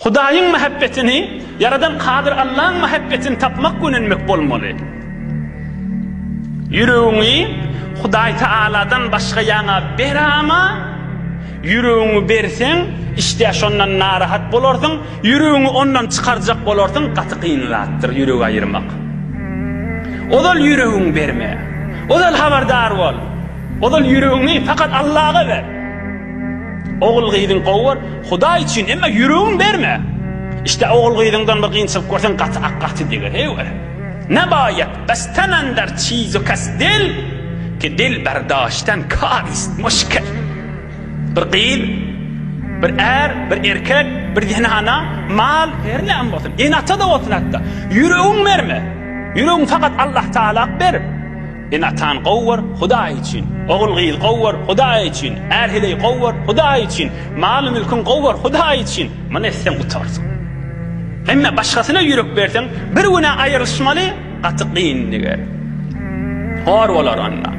Hudaýyň mähebbetini, Ýaradan Kadyr Allaň mähebbetini tapmak gönenmek bolmaly. Ýüregiňi Hudaý Taaladan başga ýaňa berama, ýüregiňi berseň, işdä şondan narahat bolarsyň, ýüregiňi ondan çykarjak bolarsyň, gaty kyn zatdyr ýüregi aýyrmak. Ozal ýüregiňi berme. Ozal habardar bol. Ozal ýüregiňi fakat Allaga ber. Ogul-gyzyň gowy bor, Hudaý üçin, emma ýüregiňi berme. Işde ogul-gyzyňdan bir kynçylyk görseň gaty ak gaty deger, heý. Nebaýat besten ender çizu kes dil, ki dil berdaşten kar ist muşkil. Bir gyz, bir är, bir erkek, bir zenana, mal, her näme bolsun, ene-ata-da bolsun hatda, ýüregiňi berme. Ýüregiňi fakat Allah Taala ber. Ene-atany gowy gör, Hudaý üçin. Ogul-gyzy gowy gör, Hudaý üçin. Är-heleýi gowy gör, Hudaý üçin. Maly-mülküňi gowy gör, Hudaý üçin. Muny etseň gutarsyň. Emme başgasyna ýürek berseň, bir gün-ä aýrylyşmaly, gaty kyn diger. Hor bolar onda.